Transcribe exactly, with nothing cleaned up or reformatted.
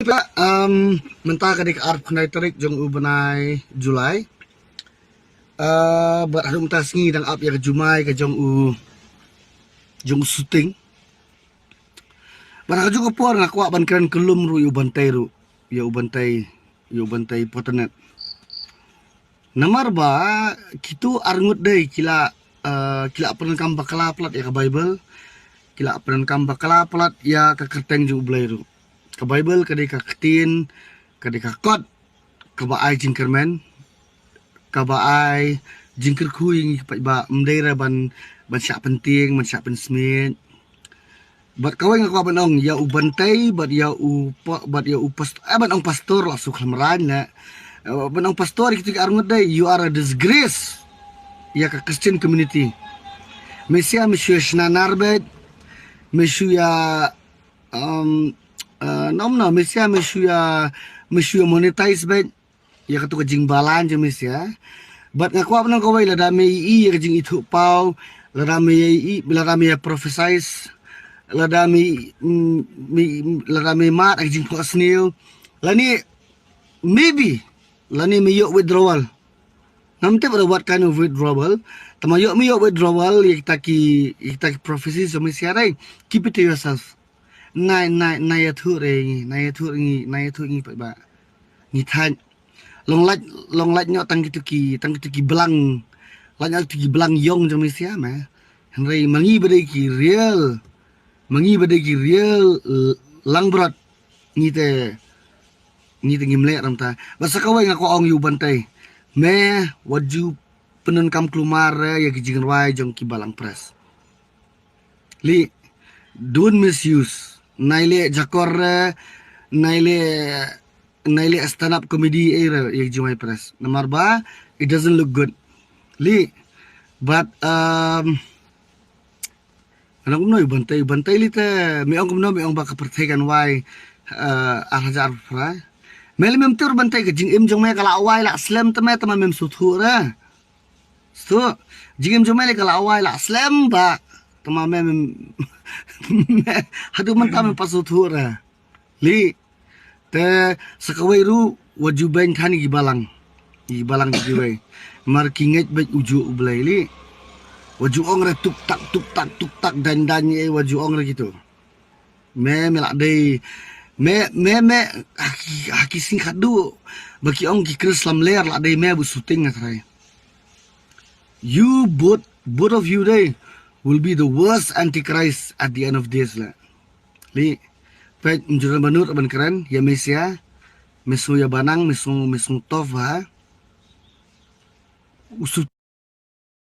Pla, um, mynta ka dei ka arphew khyndai tarik jong u bnai July. Uh, bad haduh mynta sngi dang ap ïa ka jumai ka jong u, jong u shooting. Bad ha ka jong ka por nga kwah ban kren kyllum ruh ïa u Bantei ruh, ïa u Bantei, ïa u Bantei Potanet. Namar ba kitu arngut dei ki la, uh, ki la pyndonkam bakla palat ïa ka Bible, ki la pyndonkam bakla palat ïa ka kyrteng jong u Blei ruh. Ka Bible ka dei ka ktien, ka dei ka kot kaba ai jingkyrmen, kaba ai jingkyrkhu ïa ngi pat ba ym dei re ban, ban shah pyntieng, ban shah pynsmiej. Bad kawei nga kwah ban ong ïa u Bantei, bad ïa u pa-, bad ïa u past-, eh, ban ong pastor la suk hlem rang ne. Eh, ban ong pastor ïa kitu ki arngut dei, you are a disgrace ïa ka Christian community. Me shu ïa, me shu ïa shna nar beit, me shu ïa, um, uh, nom no, me shu ïa, me shu ïa, me shu ïa monetize beit ïa katu ka jingbalang jong me sha. Bad nga kwah ban ong kawei, lada me ïohi ïa ka jingithuh paw, lada me ïohi, lada me ïa prophesize, lada me, mm, me, lada me mad ïa ka jingphohsniew, lane maybe, lane me ïoh withdrawal. Ngam tip ruh what kind of withdrawal. Tangba ïoh me ïoh withdrawal ïa kita ki, ïa kita ki prophecies jong me sha, right? Keep it to yourself. Nai, nai, nai ïathuh re ngi, nai ïathuh re ngi, nai ïathuh re ngi pat ba ngi thait. Long lait, long lait noh tang kitu ki, tang kitu ki blang. Lait noh kitu ki blang ïong jong me sha me. Hynrei ma ngi ba dei ki real, ma ngi ba dei ki real, eh, langbrot, ngi te, ngi te ngim leh ranta. Bad sa kawei nga kwah ong ïa u Bantei. Me wat ju pyndonkam kulmar re ïa ki jingrwai jong ki balang press. Li, don't misuse. Nai leh jakor re, nai leh, nai leh stand up comedy, eh, re ïa ki jingrwai press. Namar ba it doesn't look good. Li, but, um, nga ong kumno ïa u Bantei, Bantei li te, me ong kumno, me ong ba ka pyrthei kan wai, eh, ar hajar arphew phra. Me leh mem tip u Bantei, ka jingim jong me ka la wai la slem te me, te ma mem sngewthuh re. Sngewthuh, jingim jong me leh ka la wai la slem bha, te ma me, me, me, haduh mynta mem pat sngewthuh re. Li, te sa kawei ruh, wat ju beiñ than ïa ki balang. Ïa ki balang kiwei. Namar ki ngeit beit u juh u Blei li. Wat ju ong re tuk tak, tuk tak, tuk tak, daiñ daiñ, eh, wat ju ong re kitu. Me, me la dei. Me, me, me, ha ki, ha ki sing khadduh ba ki ong ki Khrist lamler, la dei me ba shooting nga trai. You both, both of you dei will be the worst antichrist at the end of days la. Li, peit, ym ju don ba nud ban kren ïa me sha, me sngew ïa banang, me sngew, me sngew tough ha. U su